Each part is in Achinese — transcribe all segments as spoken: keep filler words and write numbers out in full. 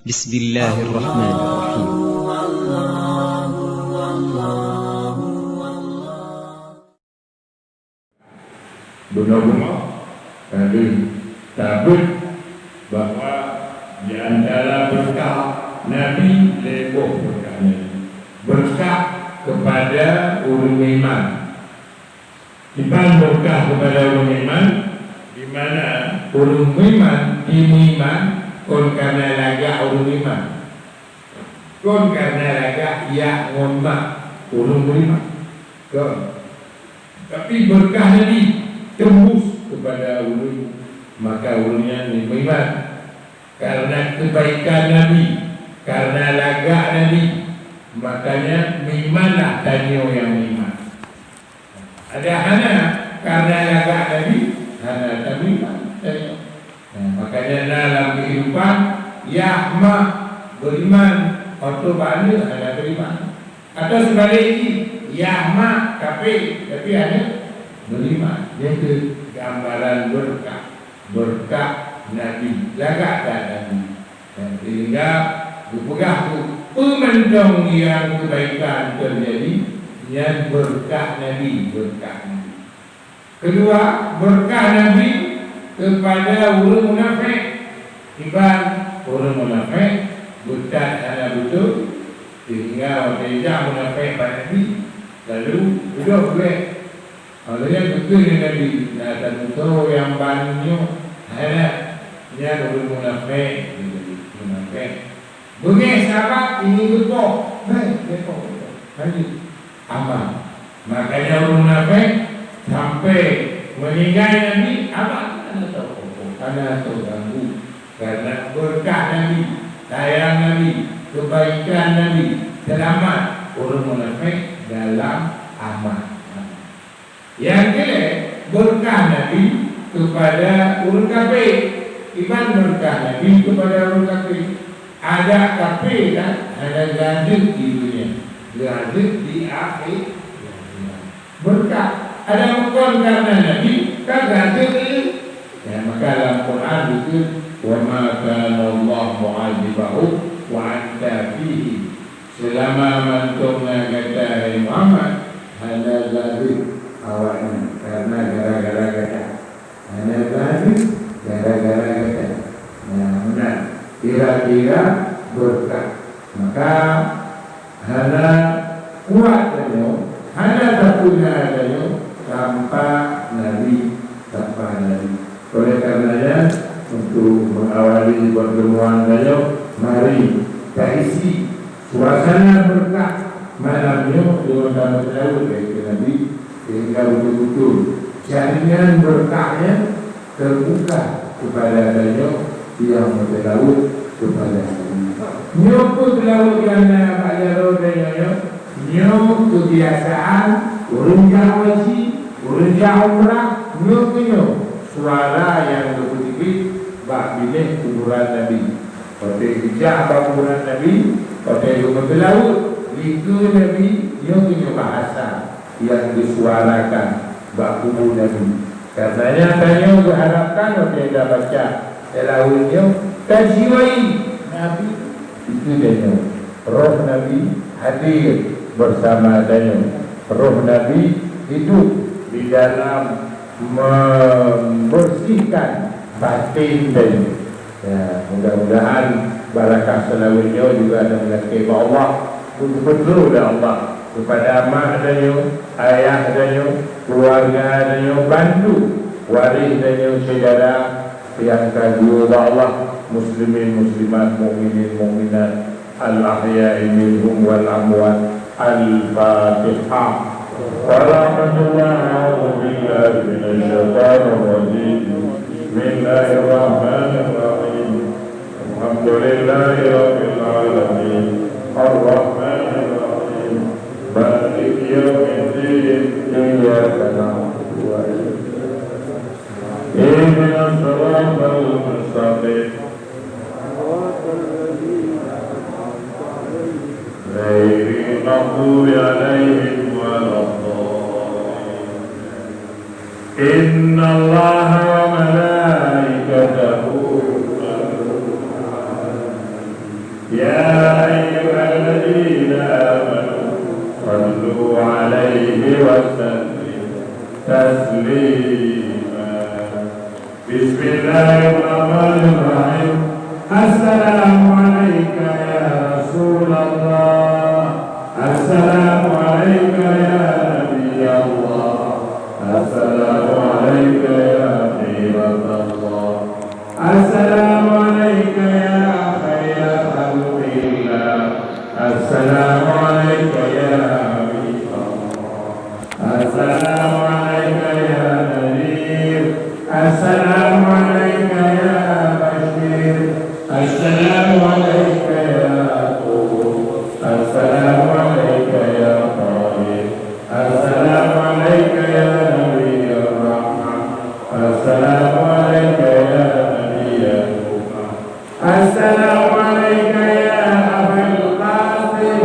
Bismillahirrahmanirrahim. Bunoe-bunoe ka lheueh tabeuet bahwa di antara beureukat Nabi, lhèe boh beureukat Nabi. Beureukat keupada ureuëng meuiman. Kiban beureukat keupada ureuëng meuiman, di mana ureuëng meuiman jimeuiman kon kareuna lagak ureuëng meuiman. Kon kareuna lagak yak ngon mak ureuëng meuiman. Kon. Tapi beureukat Nabi teumbus keupada ureuëng, maka ureuëng nyan meuiman. Kareuna keubaikan Nabi, kareuna lagak Nabi, makanya meuimanlah tanyoe nyang meuiman. Ada hana kareuna lagak Nabi, hana tameuiman tanyoe. Nah, makanya na lam keuhidupan, yah mak beriman, atau bak aneuk hana beriman. Atau seubalik jih, yah mak kafé, tapi aneuk beriman. Nyan keuh gambaran beureukat, beureukat Nabi, lagak that Nabi. Dan sehingga geupeugah keu peue mantong nyang keubaikan teujadi, nyan beureukat Nabi, beureukat Nabi. Keudua, beureukat Nabi keupada ureuëng munafék. Kiban ureuëng munafék, beuthat hana beutôi, sehingga watée jak munafék bak Nabi, lalu beudôh geuh. Awaknyan geukheun lé Nabi, "Na teututoe nyang ban nyoe hana, nyan ureuëng munafék," geukheun lé Nabi, "munafék." Beungéh sahabat ingin geupoh, "Hai, geupoh, geupoh, lanjut aman." Makanya ureuëng munafék sampai meuninggai Nabi, aman, hana teupoh, hana teuganggu. Karena beureukat Nabi, sayang Nabi, keubaikan Nabi, seulamat ureuëng munafék dalam aman. Nyang keulhèe, beureukat Nabi keupada ureuëng kafé. Kiban beureukat Nabi keupada ureuëng kafé? Adak kafé kan hana geuazeueb di dunia, geuazeueb di akhé-, di akhirat. Beureukat. Adak bukon kareuna Nabi ka geuazeueb lé. Ya, maka lam Quran geukheun, "Wa ma kana Allah mu'adzibahum wa anta fihim." Seulama mantong na gata, hai Muhammad, hana geuazeueb awaknyan kareuna gara-gara gata. Hana geuazeueb gara-gara gata. Nah, meunan kira-kira beureukat. Maka hana kuat tanyoe, hana tapeuna tanyoe tanpa Nabi, tanpa Nabi. Oleh karenanya, untuk mengawali pertemuan tanyoe, mari taisi suasana beureukat malam nyoe deungon tameuseulaweuet bak Nabi, sehingga beutôi-beutôi jaringan beureukat nyan teubuka keupada tanyoe nyang meuseulaweuet keupada Nabi. Nyoe peue seulaweuet nyang na bak jaroe tanyoe nyoe? Nyoe keubiasaan ureuëng jak haji, ureuëng jak umrah, nyoe keuh nyoe suara nyang geupeuteubiet bak binéh kuburan Nabi. Watée geujak bak kuburan Nabi, watée geumeuseulaweuet dikeue Nabi, nyoe keuh nyoe bahasa nyang geusuarakan bak kubu Nabi. Karenanya tanyoe geuharapkan watée tabaca seulaweuet nyoe, tajiwai Nabi dikeue tanyoe. Roh Nabi hadir bersama tanyoe. Roh Nabi hidup di dalam membersihkan batin tanyoe. Ya, mudah-mudahan barakah seulaweuet nyoe juga dan lakée bak Allah, beutôi lé Allah keupada mak tanyoe, ayah tanyoe, keuluwarga tanyoe, bantu waréh tanyoe, syedara nyang ka geuwoe bak Allah, muslimin muslimat, mukminin mukminat, al-ahya'i minhum wal amwat. Al-Fatihah. Warahmatullahi, a'udzubillahi minasy syaithanir rajim. Bismillahirrahmanirrahim. Alhamdulillahi rabbil alamin. Arrahmanir rahim. Maliki yaumiddin. Iyyaka na'budu wa iyyaka nasta'in. Ihdinas siratal mustaqim. Ghairil maghdubi alaihim waladdallin. Innallaha wa malaikatahu yusalluna 'alan nabi. يا أيها الذين آمنوا صلوا عليه وسلموا تسليما. بسم الله الرحمن الرحيم. السلام عليك يا رسول الله. السلام عليك يا نبي الله. السلام عليك يا خيرة الله. السلام عليك يا خير خلق الله. السلام عليك يا حبيب الله. السلام عليك يا نذير. السلام عليك يا بشير. السلام عليك يا طهور. السلام عليك يا طاهر. السلام عليك يا نبي الرحمة. السلام عليك يا نبي الأمة. السلام عليك يا أبا القاسم.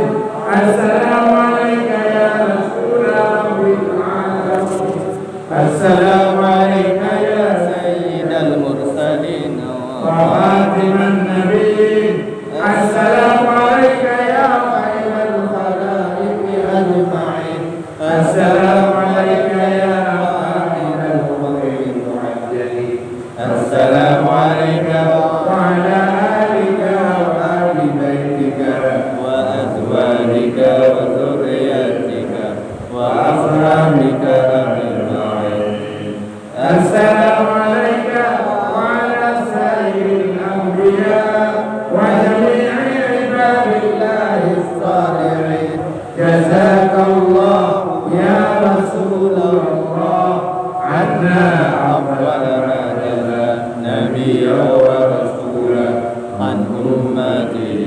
السلام عليك يا رسول رب العالمين. السلام عليك يا سيد المرسلين وخاتم النبيين. السلام عليك يا خير الخلائق أجمعين. السلام عليك يا قائد الغر المحجلين. السلام عليك وعلى آلك وآل بيتك وأزواجك وذرياتك وأصحابك أجمعين. السلام عليك وعلى سائر الأنبياء وجميع عباد الله الصالحين. جزاك الله يا رسول الله عنا أفضل ما جزى نبيا ورسولا عن أمته.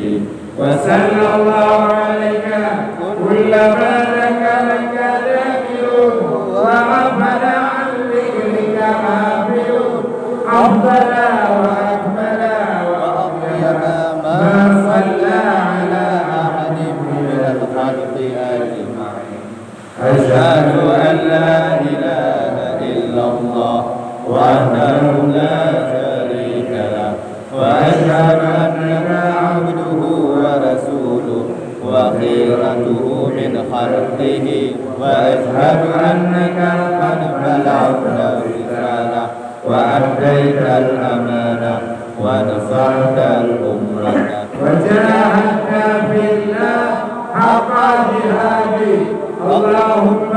وصلى الله عليك كلما ذكرك ذاكرون وغفل عن ذكرك غافلون. أفضل وأكمل وأطيب ما صلى على أحد من الخلق أجمعين. أشهد أن لا إله إلا الله وحده لا شريك له، وأشهد أنك عبده ورسوله وخيرته من خلقه، وأشهد أنك قد بلغت الرسالة وأديت الأمانة ونصحت الأمة وجاهدت في الله حق جهاده. اللهم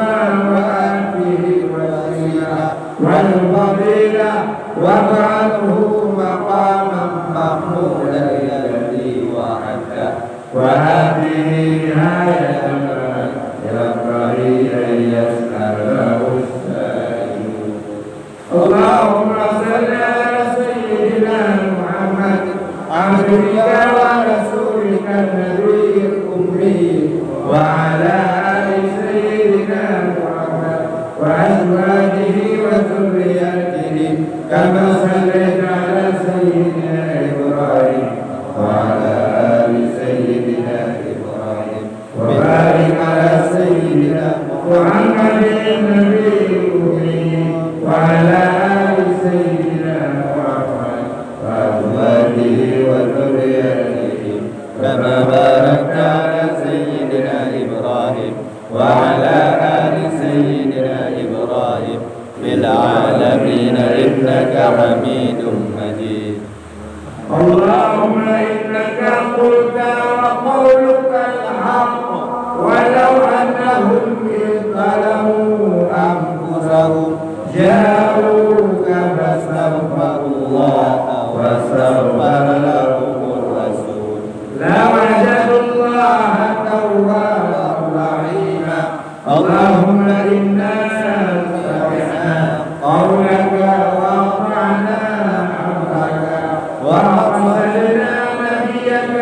وآته الوسيلة والفضيلة وابعثه مقاما محمودا الذي وعدته. وهذه نهاية ما ينبغي أن يسأله السائلون. اللهم صل على سيدنا محمد عبدك ورسولك النبي الأمي وعلى آل سيدنا محمد وأزواجه وذرياته كما صليت على سيدنا إبراهيم وعلى آل سيدنا إبراهيم وبارك على سيدنا محمد النبي الأمي وعلى آل سيدنا محمد وأزواجه وذرياته كما باركت على سيدنا إبراهيم وعلى آل سيدنا إبراهيم في العالمين إنك حميد مجيد. اللهم إنك قلت وقولك الحق، ولو أنهم إذ ظلموا أنفسهم جاءوك فاستغفروا الله واستغفر لهم الرسول لوجدوا الله توابا رحيما. اللهم إنا سمعنا قولك وأطعنا أمرك وأرسلنا نبيك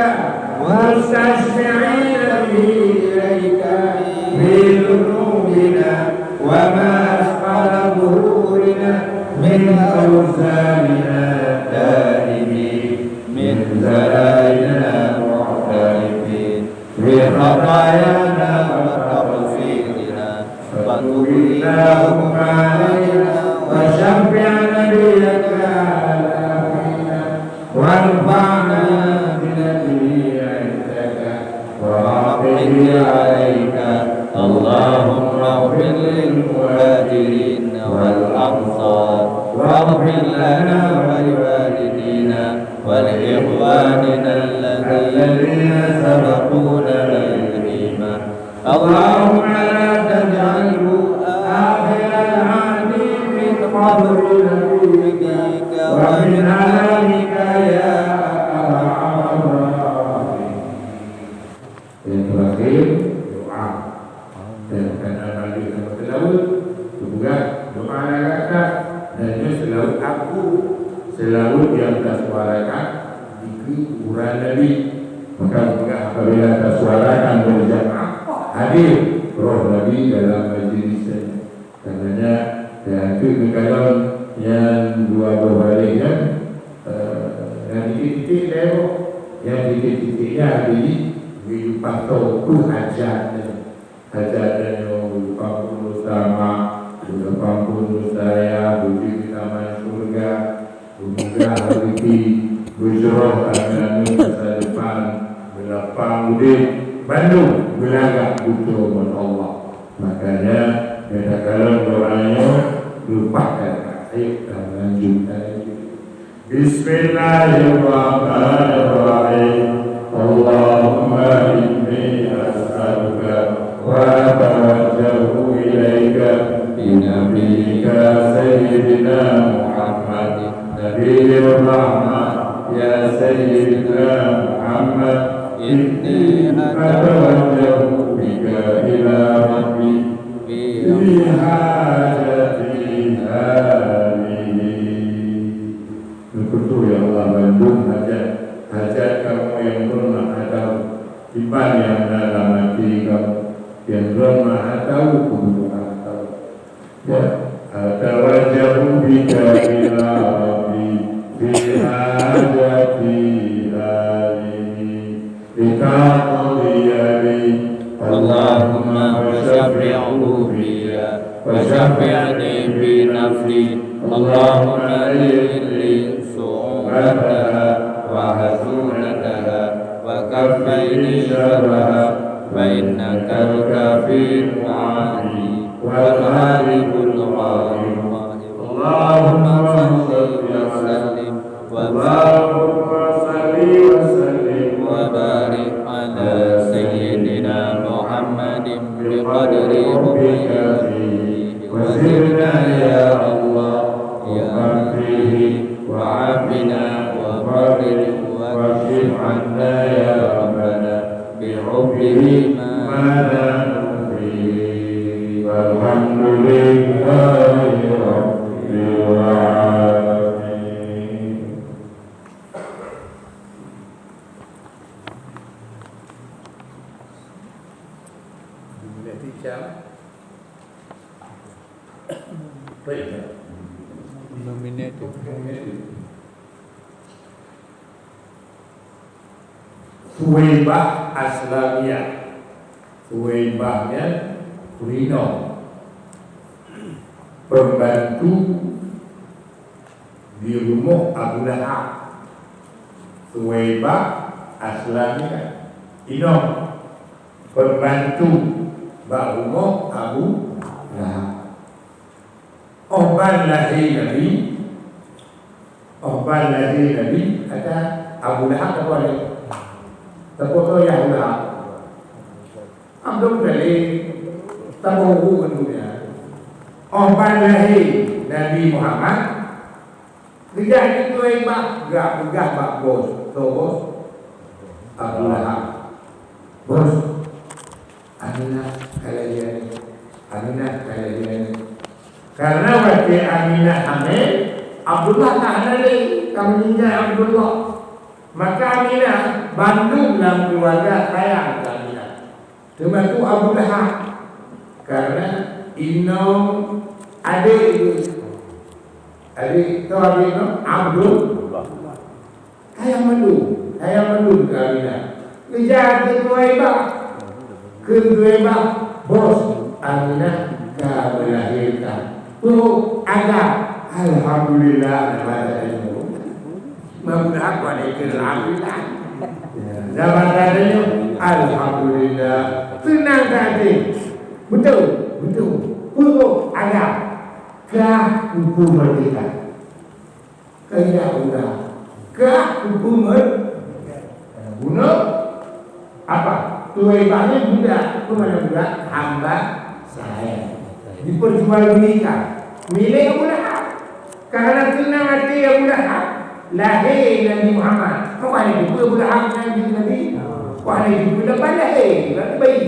مستشفعين به إليك في ذنوبنا وما أثقل ظهورنا من أوزارنا الدائمين من زللنا معترفين في خطايانا وتقصيرنا، فتب اللهم علينا وشفع نبيك على أخينا وارفعنا بنبيه عليك. اللهم اغفر للمهاجرين والأنصار، واغفر لنا ولوالدينا ولإخواننا الذين سبقونا بالإيمان. اللهم لا تجعله آخر العهد من قبل نبيك ومن عليك يا أرحم الراحمين. Yang terakhir, doa. Dan kata Nabi sama seulaweuet, teupeugah doa lagak that. Dan nyoe seulaweuet aku, seulaweuet nyang tasuarakan dikeue kuburan Nabi. Maka teupeugah apabila tasuarakan berjamaah, hadir roh Nabi dalam majlis nyoe. Karenanya, ya, keu geukalon nyang dua boh baleh nyan, eh, nyang titik-titik lé boh. Nyang titik-titik nyan artinya geuyue pasoe peue hajat nyan. Hajat nyan nyoe, geupeuampôn dosa mak, geupeuampôn dosa ayah, beujeuet keu taman syeuruga. Beumudah rezeki, beujroh aneuk-aneuk masa depan, beulapang udeb, bandum beulagak butoe ngon Allah. Makanya, gata kalon doa nyoe, lumpah gata. Ayo, kita lanjut, kita lanjut. Bismillahirrahmanirrahim. Allahumma inni as'aluka wa atawajjahu ilaika bi nabiyyika sayyidina Muhammad. نبي الرحمة، يا سيدنا محمد، إني أتوجه بك إلى ربي في حاجتي هذه. Neupeutôi, ya Allah, bandum hajat, hajat kamoe nyang droeneuh meuhadab, iban nyang na lam até kamoe, nyang droeneuh meuhadab keu bumoe. Ya, atawajjahu bika ila Rabbi fi hajati hadhihi litaqdiya li. Allahumma fasyaffi'hu fiyya, fasyaffi'ni fi nafsi. Allahumma layyin li su'ubataha wa hazunataha wa kaffini syarraha, fa innakal kafiyul mu'afi. والغالب الغالب. اللهم صل وسلم وبارك وبارك على سيدنا محمد بقدر حبك فيه. وزدنا يا الله حبا فيه، وعافنا وفرج واكشف عنا يا ربنا. بحبه ما لا نحصيه. والحمد لله رب العالمين. Nominated. Suwaibah Aslamiyah. Suwaibah nyan ureueng inong, pembantu di rumoh Abu Lahab. Suwaibah Aslamiyah, inong, pembantu bak rumoh Abu Lahab. Óh ban lahé Nabi, óh ban lahé Nabi, ata Abu Lahab sapeue lé? Sapeue keu Abu Lahab? Abdul Muttalib, sapeue ureueng nyan? Óh ban lahé Nabi Muhammad, geujak di Suwaibah, geujak peugah bak bos, soe bos? Abu Lahab. Bos, Aminah ka lahé aneuk. Aminah ka lahé aneuk. Karena watèe Aminah hamil, Abdullah ka hana lé, ka meuninggai Abdullah. Maka Aminah, bandum lam keuluwarga sayang keu Aminah. Teumasuk Abu Lahab. Karena inong adék geuh. Adék, toh adék inong? Abdul. Sayang mandum, sayang mandum keu Aminah. Geujak keu Suwaibah. Keu Suwaibah, bos, Aminah ka melahirkan. Tuh, ada. Alhamdulillah, nama ada ilmu. Maka apa ni kira alhamdulillah. Nama ada ilmu. Alhamdulillah. Teunang that até. Beutôi, beutôi. Peue agam? Kah kupeumerdeka. Keuneuk udah. Kah kupeumerdeka. Bunoe apa? Tuwai bangai budak. Peue makna budak? Hamba sahaya. Diperjualbelikan. Milék Abu Lahab. Karena teunang até Abu Lahab, lahé Nabi Muhammad. Wah, hana jeuet Abu Lahab nyan jeuet Nabi. Wah, hana jeuet Abu Lahab lahé, berarti bayi.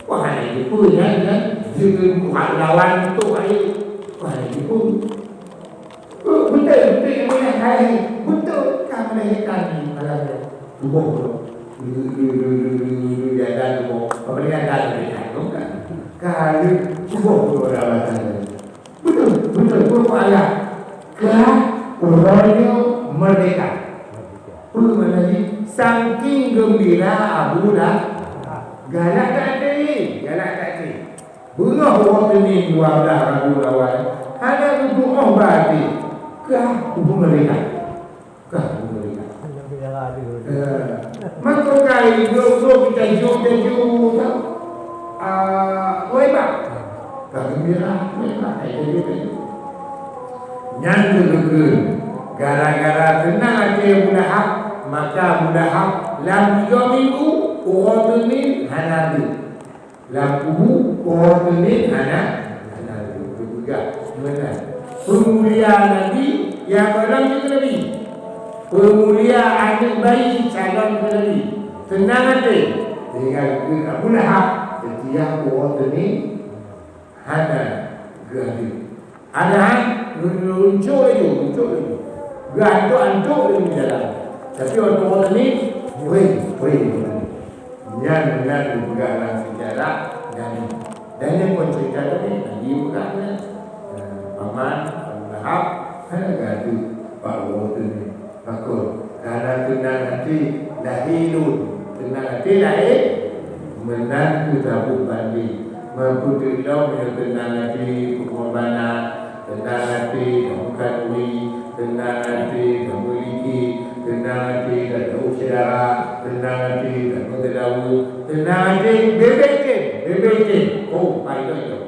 Wah, hana jeuet nyan, nyan jeuet Abu Lahab lawan untuk akhé. Wah, hana jeuet. Beutôi, beutôi, Abu Lahab lahé. Beutôi, ka melahirkan di malam nyan. Tuboh tu. Lu, lu, lu, lu, lu, lu, lu, dia ada tuboh. Apa dia ada tadi? Kan? Ka, lu, tuboh tu ada alasan. Beutôi, beutôi. Peue ayat? Kah uroe nyoe meurdehka. Peue makna jih? Saking geumbira Abu Lahab. Galak that até, galak that até. Beungoh uroe Seunin dua belas Rabiul Awal, hana geupeu'oh ba até. Kah uroe meurdehka. Kah geumbira. Eh, maka kai jok-jok kita jok-jok, ah, wai bak. Ka geumbira, wai bak, kai jok-jok. Nyan geukheun, gara-gara teunang até Abu Lahab, maka Abu Lahab lam tiga minggu, uroe Seunin hana deuh. Lam kubu, uroe Seunin hana, hana geupeugah meunan. Peumulia Nabi nyang gohlom jeuet keu Nabi. Peumulia aneuëk bayi calon keu Nabi. Teunang até, sehingga geukheun Abu Lahab setiap uroe Seunin hana geuhadé. Ada han, runcok laju, runcok laju. Geuantok-antok laju jalan. Tapi orang tua ni, weh, weh. Nyan, nyan dipeugah lam sejarah Nabi. Dan nyan kon cerita Nabi, Nabi peugah nyan. Nah, paman, Abu Lahab, hana geuhadé bak uroe Seunin. Pakon? Karena teunang até lahé lôn. Teunang até lahé, meunan keuh saboh banding. Meupeuduek lom meunyoe teunang até peungorbanan, teunang até tameukanuri, teunang até tameulikot, teunang até tateu'oh syedara, teunang até tameuseulaweuet, teunang até bebek tem, bebek tem. Oh, pai lom.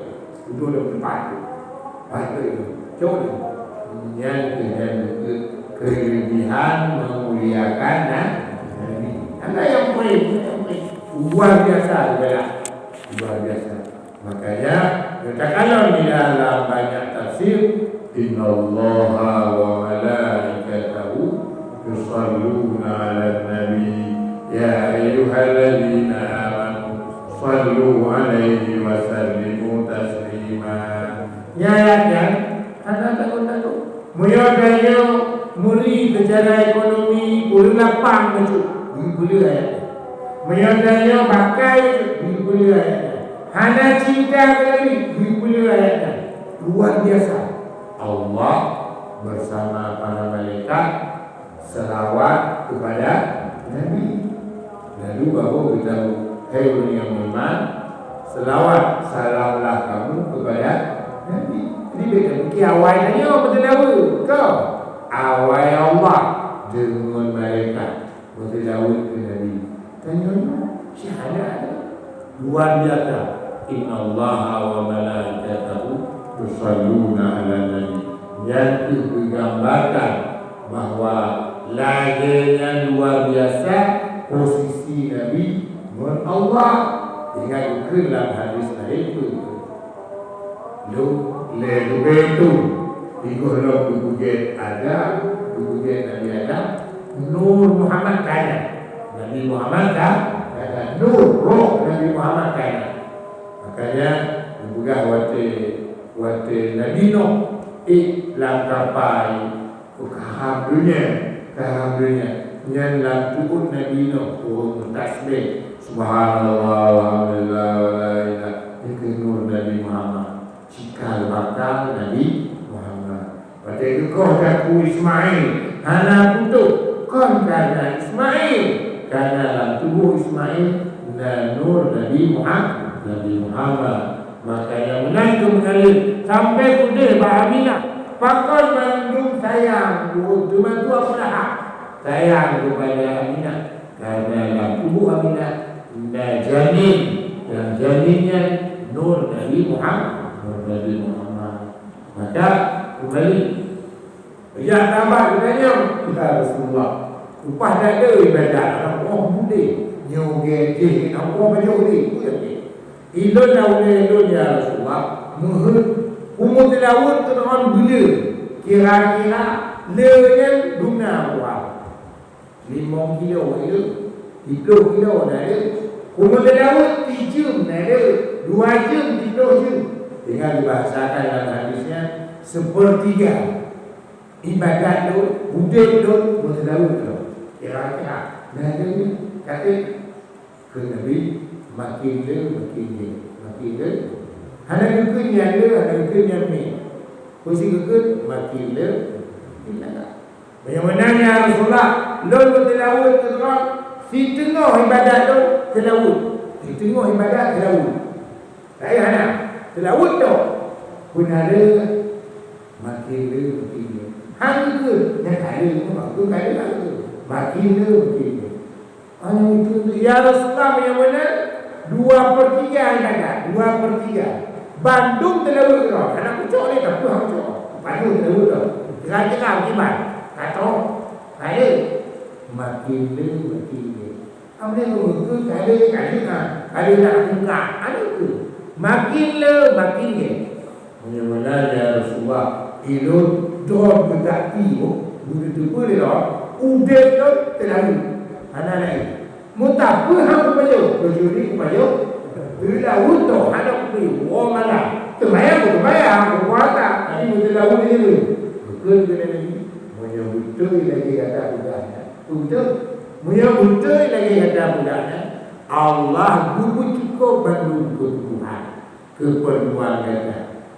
Udon lam teumpat tu. Baik tu. Cok tu. Nyan keuh nyan keuh keulebihan meumuliakan na-, Nabi. Anda yang poin, yang poin. Luar biasa ibadah. Luar biasa. Makanya, kita kalau di dalam banyak tafsir, "Innallaha wa malaikatahu yusalluna 'alan nabi, ya ayyuhalladzina amanu sallu 'alaihi wa sallimu taslima." Nyan ayat nyan hana takot-takot. Meunyoe tanyoe meuri seucara ekonomi, ureuëng lapang bacut, geupeuleueh ayat nyan. Meunyoe tanyoe pakai, geupeuleueh ayat nyan. Hana cinta keu Nabi, geupeuleueh ayat nyan. Luar biasa. Allah bersama para malaikat selawat kepada Nabi. Lalu baru geutanyoe, "Hai ureuëng nyang beriman, selawat salamlah kamu kepada Nabi." Jadi, beda mungkin awai tanyoe beutôi lawa. Kau, awai Allah deungon malaikat. Beutôi lawa keu Nabi. Tanyoe nyoe syahadat luar biasa. "Innallaha wa malaikatahu yusalluna 'alan nabi." Nyan keuh geugambarkan bahwa lagée nyan luar biasa posisi Nabi ngon Allah. Ingat keu lam hadis laén tu. Lôn lé leubeh tu, sigohlom geupeugét Adam, geupeugét Nabi Adam, Nur Muhammad ka nyan. Nabi Muhammad ka, ka nyan. Nur, roh Nabi Muhammad ka nyan. Makanya, geupeugah watée, watée Nabi Nuh ék lam kapai, oh, kaham donya, kaham donya. Nyan lam peuet Nabi Nuh, ureuëng tasbih, "Subhanallah, walhamdulillah, wala ilaha," nyan keuh nur Nabi Muhammad. Cikal bakal Nabi Muhammad. Watée geukoh takue Ismail, hana putôh, kon karena Ismail, karena lam tuboh Ismail na nur Nabi Muhammad, Nabi Muhammad. Makanya meunan keuh meungalir sampai keudeh bak Aminah. Pakon mandum sayang, teuma tu Abu Lahab sayang kepada Aminah. Karena lam tuboh Aminah na janin, Nyang jamin nyan nur Nabi Muhammad, nur Nabi Muhammad. Maka kembali, ya sahabat geutanyong, "Ya Rasulullah, upah dak le ibadat, aneuk poh mude, nyoe gét jih, aneuk poh pajoh le, peue nyang gét?" "Ilôn lam ulèe lôn, ya Rasulullah, meuheuet, kumeuteuraweuet keu droen beuleu, kira-kira le nyan dum na buah." Limong kilo na le, siplôh kilo na le. Kumeuteuraweuet sijeuem na le, dua jeuem, siplôh jeuem. Tinggai dibahasakan lam hadis nyan, sepertiga ibadat lôn, udép lôn, meuteuraweuet lôn. Kira-kira na le nyan, kata kheun Nabi, "Makin le, makin le, makin le." Hana geukheun nyan le, hana geukheun nyan mi. Peue geukheun, "Makin le, makin le." Meunyoe meunan, ya Rasulullah, lôn meuteuraweuet keu droen, siteungoh ibadat lôn teuraweuet. Siteungoh ibadat teuraweuet. Laén hana, teuraweuet tok. Peue na le, makin le, makin le. Hana geukheun, nyan ka le, makin ka le, ka le. Makin le, makin le. Hana geukheun, "Ya Rasulullah, meunyoe meunan, dua per tiga ibadat, dua per tiga. Bandum teuraweuet droen, hana kucok le, tapi hana kucok. Bandum teuraweuet droen. Kira-kira kiban, ka troh, ka le." Makin le, makin le. Amlé meungeukeu ka le, ka le na, ka le na tungka, ka le keu. Makin le, makin le. Meunyoe meunan, ya Rasulullah, ilôn droen beutakti, oh, beuteupeue lé lôn, udép lôn teuraweuet. Hana laén. Meutapeue han kupajoh, keujuri kupajoh, teuraweuet toh hana kupajoh, woe malam. Teumayang, teumayang, puasa, tapi meuteuraweuet lé lôn. Beukheun keu Nabi, meunyoe beutôi lagèe gata peugah nyan, beutôi. Meunyoe beutôi lagèe gata peugah nyan, Allah geupeucukôp bandum keubutuhan. Keupeurluan gata,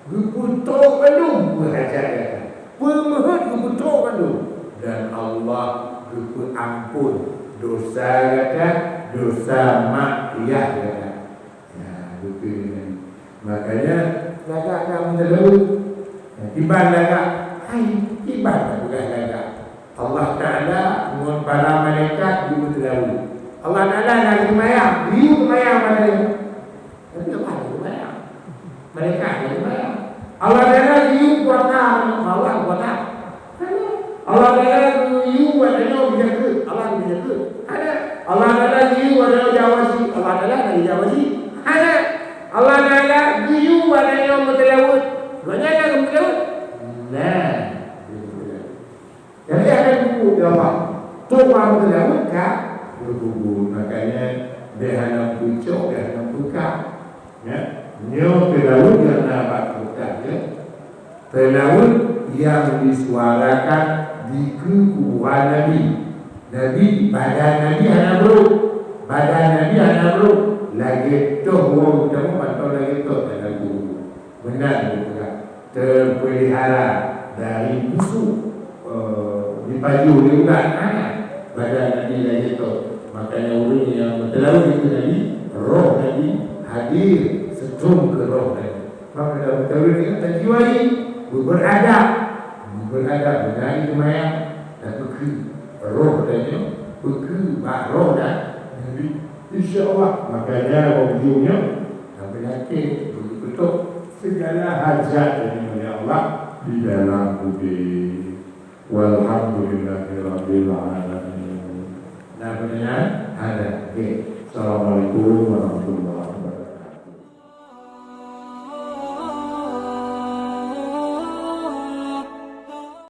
geupeutrok bandum peue hajat gata, peue meuheuet geupeutrok bandum, dan Allah geupeuampôn dosa gata, dosa mak yah gata. Ya, beutôi nyan. Makanya, lagak ka meuteuraweuet. Ya, kiban lagak, hai, kiban peugah lagak. Allah Taala ngon para malaikat geupeuteulaweuet. Allah Taala na geuseumayang, geuyue seumayang malaikat. Tapi Allah na geuseumayang. Malaikat na geuseumayang. Allah Taala geuyue puasa, Allah puasa. Allah Taala geuyue geutanyoe meujakeuet, Allah meujakeuet. Ada. Allah Taala geuyue geutanyoe jak haji, Allah Taala na geujak haji. Ada. Allah Taala geuyue geutanyoe meuteulaweuet. Gobnyan na geumeuteulaweuet. Nah, geumeuteulaweuet. Jadi, akan pupuk di Allah. Tok meuteulaweuet ka geupeubuet. Makanya, bèk hana peucok, bèk hana peukah. Ya. Nyoe teulaweuet nyang na bak kitab, ya. Teulaweuet nyang disuarakan dikeue kuburan Nabi. Nabi, badan Nabi hana brok. Badan Nabi hana brok. Lagèe toh woe geutanyoe mantong lagèe toh teulaweuet. Meunan geupeugah, teupeulihara dari busuk, eh, jipajoh lé ulat, hana. Badan Nabi lagèe toh. Makanya ureueng nyang meuteulaweuet dikeue Nabi, roh Nabi hadir, seutôt keu roh Nabi. Maka dalam meuteulaweuet nyan tajiwai, beuberadab. Beuberadab, beuna seumayang, tapeukeue roh tanyoe, peukeue bak roh Nabi. Insya Allah, makanya bak ujong nyoe, Sampai yakin, beutôi-beutôi segala hajat dari oleh Allah di dalam bumi. Walhamdulillahirabbil alamin. Nah, pertanyaan ada. Oke. Assalamualaikum warahmatullahi